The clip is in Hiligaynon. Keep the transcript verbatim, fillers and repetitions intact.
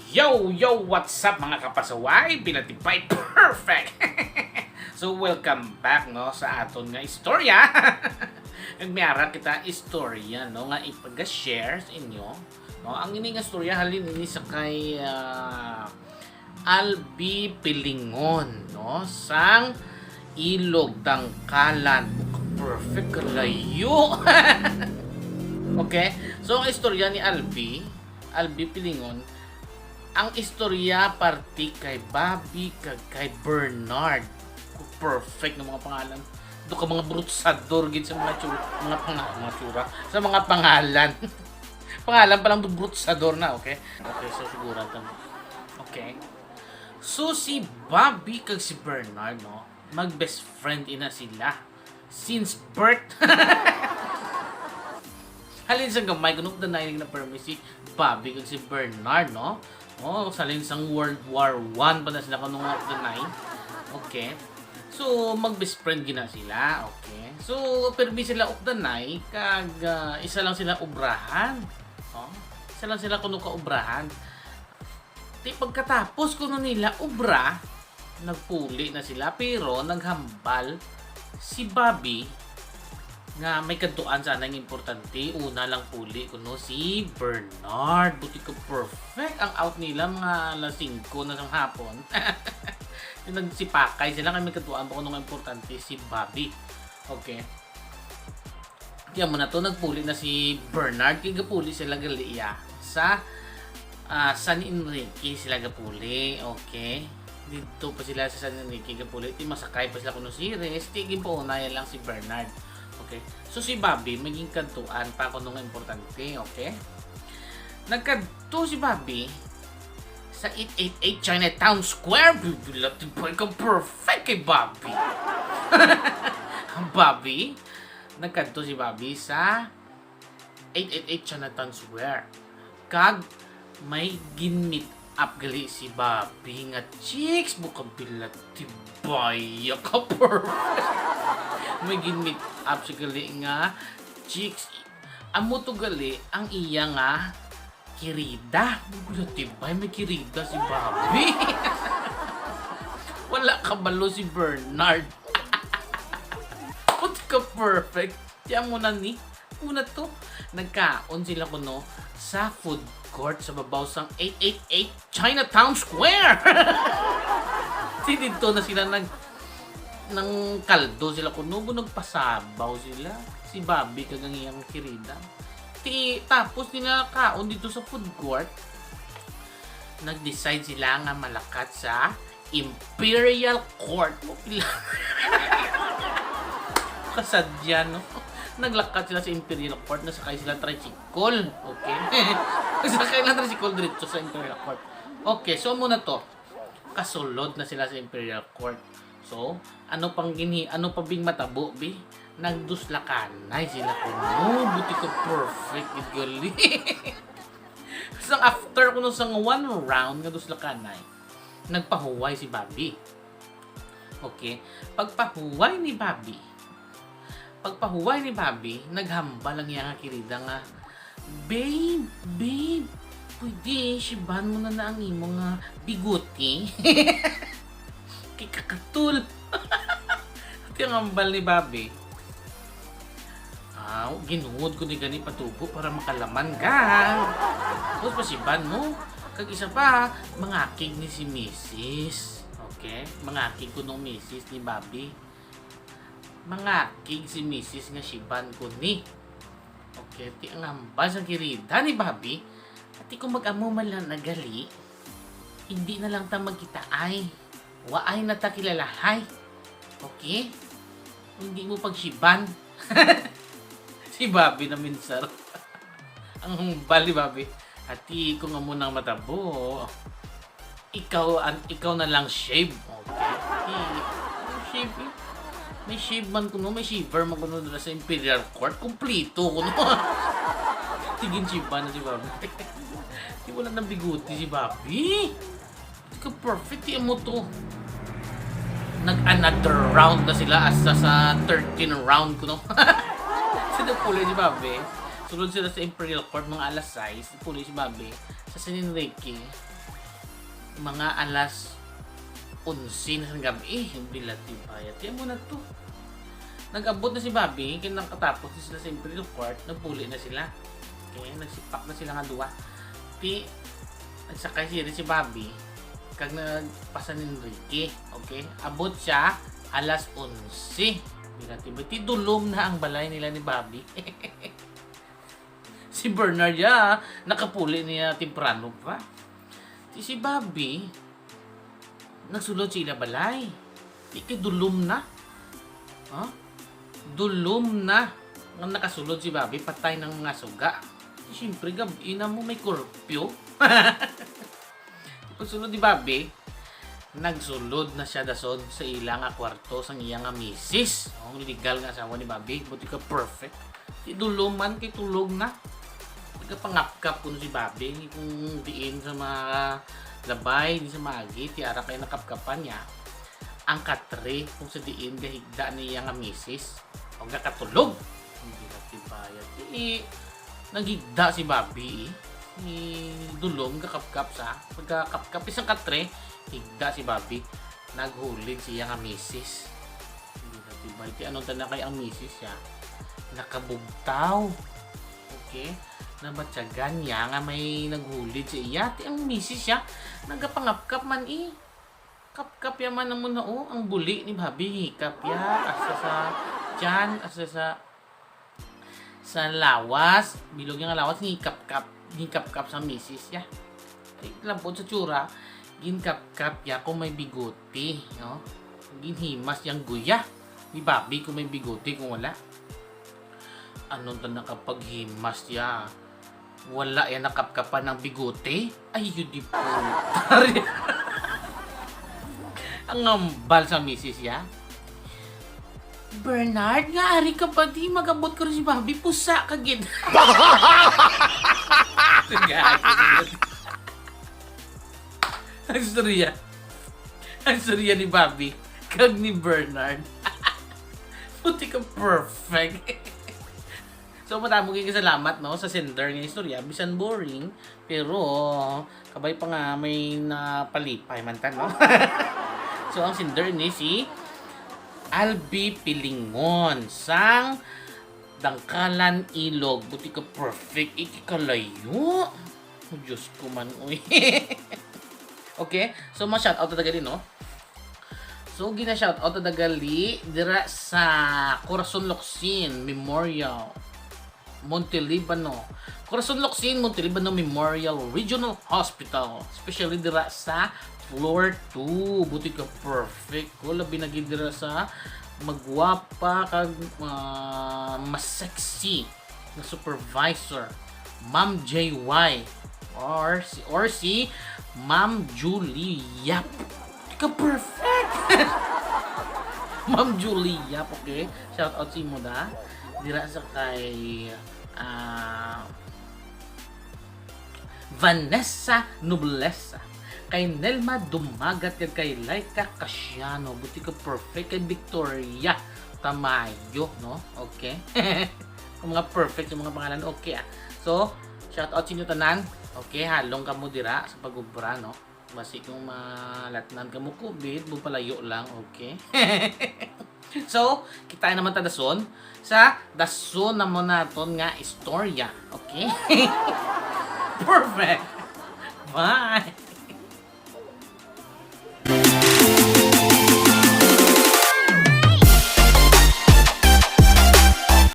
Yo, yo, what's up, mga kapasaway? Bilatibay perfect! So, welcome back, no, sa aton nga istorya. Nagmiara kita istorya, no, nga ipag-share sa inyo. No, ang ini nga istorya halin ini sa kay, ah, Albi Pilingon, no, sang Ilog, Tangkalan. Perfect, kalayo. Okay? So, ang istorya ni Albi, Albi Pilingon, ang istorya parte kay Bobby kag kay Bernard. Perfect nga mga pangalan. Do ka mga brutsador gid sa mga tsura, mga panga-, mga tsura, sa mga pangalan. Pangalan pa lang do brutsador na, okay? Okay, so siguran ta mo. Okay. So si Bobby kag si Bernard, no, mag best friend ina sila since birth. Halin sang gamay, kuno updanay na permi si Bobby kag si Bernard, no? Oh, halin sang World War One pa na sila kuno nga updanay. Okay. So, mag best friend gina sila. Okay. So, permi sila updanay kag, ah, isa lang sila obrahan. Oh, isa lang sila kuno ka obrahan. Ti pagkatapos kuno nila obra, nagpuli na sila, pero naghambal si Bobby nga may kadtuan sana nga importante. Una lang puli kuno si Bernard. Buti ka perfect ang out nila, mga alas singko na sang hapon. Nagsipakay sila kay may kadtuan pa kuno nga importante si Bobby. Okay. Kaya mo na to, nagpuli na si Bernard, kay gapuli sila gali iya sa, ah, San Enrique sila gapuli. Okay. Dito pa sila sa San Enrique gapuli. Ti masakay pa sila kuno si Res, ti ginpauna lang si Bernard. Okay. So si Bobby, may ginkadtuan pa kuno nga importante. Okay. Nagkadto si Bobby sa eight eight eight Chinatown Square. Bibilat pa ikaw, perfect kay Bobby. Ang Bobby, nagkadto si Bobby sa eight eight eight Chinatown Square. Kag may gin-meet up gali si Bobby nga chicks, buka bilat tibaya ka, perfect. May gin-meet up siya gali nga chicks. Amo to gali ang iya nga kirida. Buka tibay, may kirida si Bobby. Wala kabalo si Bernard. Put ka perfect. Ti amo na ni. Una to, nagkaon sila kuno sa food court sa babaw sang eight eight eight Chinatown Square. Ti dito na sila nag, nang kaldo sila kuno, bu nagpasabaw sila. Si Bobby kag ang iyang kirida. Ti, tapos nila kaon dito sa food court, nag-decide sila nga malakat sa Imperial Court. Mo pila. Kasadya, no? Naglakat sila sa Imperial Court, nasakay sila tricycle. Okay? Nasakay lang tricycle diretso sa Imperial Court. Okay, so amo na to. Kasulod na sila sa Imperial Court. So, ano pang ginhi-, ano pa bing matabo, bi? Nagduslakanay sila kuno. Buti ka perfect, gid gali. Sang after kuno sang one round nga duslakanay, nagpahuway si Bobby. Okay, pagpahuway ni Bobby, pagpahuway ni Bobby, naghambal ang iya nga kirida nga, "Babe, babe, pwede siban mo na na ang imo nga biguti?" Kay kakatul. Ti ang hambal ni Bobby, "Ah, ginuod ko ni gani patubo para makalaman ka. Tapos pasiban mo. Kag isa pa, mangakig ni si misis." Okay? Mangakig kuno misis ni Bobby. Mangakig si misis nga siban ko ni. Okay, ti ang hambal sang kirida ni Bobby. Ati kung mag-amo man lang nagali, hindi na lang ta magkitaay. Waay na ta kilalahay. Okay? Hindi mo pagsiban. Si Bobby na minsar. Ang hambal ni Bobby, "Ati ko nga mo nang matabo. Ikaw, an-, ikaw na lang shave." Okay. Di, shave, eh. May shave man kuno, may shaver man kuno dira sa Imperial Court. Kumplito kuno. Tigin shiba na si Bobby. Di wala nang biguti si Bobby. Di ka perfect, di mo to. Nag-another round na sila, asa sa thirteen round kuno. Sa nagpuli si Bobby. Sulod sila sa Imperial Court, mga alas sais. Nagpuli si Bobby sa San Enrique. mga alas onse na sang gab-i, yung bilatibaya. Tiyan mo na to. Nag-abot na si Bobby, kaya nakatapos na sila sa Imperial Court, nagpuli na sila. Okay, nagsipak na sila nga duwa. Ti, nagsakay si si Bobby, kag nagpasa ni Enrique. Okay, abot siya alas onse. Bilatibaya, ti dulom na ang balay nila ni Bobby. Si Bernard, ya, nakapuli niya temprano pa. Ti si Bobby, nagsulod sa ila balay. Di kay dulom na. Ha? Dulom na nga nakasulod si Bobby, patay ng mga suga. Siyempre, gab-i na mo, may curfew. Pagsulod ni Bobby, nagsulod na siya dason sa ila nga kwarto sang iya nga misis. Ang legal nga asawa ni Bobby, buti ka perfect. Ti dulom man kay tulog na. Nagapangapkap kuno si Bobby kung diin sa mga labay, di sa maagi, ti ara kay nakapkapan niya ang katre kung sa diin gahigda niya nga misis o gakatulog. Hindi na tibaya. Ti, naghigda si Bobby, eh. Si dulom gakapkap sa, pagkakapkap isang katre, higda si Bobby. Naghulid siya nga misis. Hindi na tibaya. Ti ano ta na kay ang misis siya? Nakabugtaw. Okay? Nabatyagan niya nga may naghulid sa iya. Ti ang misis siya, nagapangapkap man, eh. Kapkap ya man amo na, oh. Ang buli ni Bobby, ngikap ya. Asa sa tiyan, asa sa, sa lawas. Bilog niya nga lawas, ngikap-kap. Ngikap-kap sa misis ya. Ay, lampot sa tsura, ginkapkap ya kung may bigote, no? Ginhimas yang guya ni Bobby kung may bigote, kung wala. Anong ta nakapaghimas ya? Wala ya nakapkapan ng bigote? Ay, yun di po. Ang ambal sa misis ya. Bernard, nga ari ka pa di, magabot ko rin si Bobby, pusa ka gid. Ang istorya. Ang istorya ni Bobby kag ni Bernard. Puti ka perfect. So, madamo kay salamat, no, sa sender nga istorya. Bisan boring, pero kabay pa nga may napalipay man ta, no? So, ang sender ni si Albi Pilingon sang Dangkalan, Ilog. Buti ka perfect, ikikalayo. Oh, Diyos ko man, uy. Okay, so ma-shoutout na gali, no? So, gina-shoutout na gali dira sa Corazon Locsin Memorial, Montelibano. Corazon Locsin Montelibano Memorial Regional Hospital, especially dira sa floor two. Buti ka perfect ko, labi na gid dira sa magwapa kag, ah, mas sexy na supervisor, Ma'am J Y, or si, or si Ma'am Julie Yap. Ka perfect! Ma'am Julie Yap, okay? Shout out sa imo da. Dira sa kay, ah, Vanessa Noblesa, kay Nelma Dumagat, kag kay Laika Casiano. Buti ka perfect, kay Victoria Tamayo, no? Okay? Ang mga perfect yung mga pangalan, okay, ah. So, shout out sa inyo tanan. Okay, halong kamo dira sa pag-ubra, no? Basi kung malatnan kamo COVID, mo palayo lang, okay? So, kita naman ta dason sa dason naman naton nga istorya, okay? Perfect! Bye!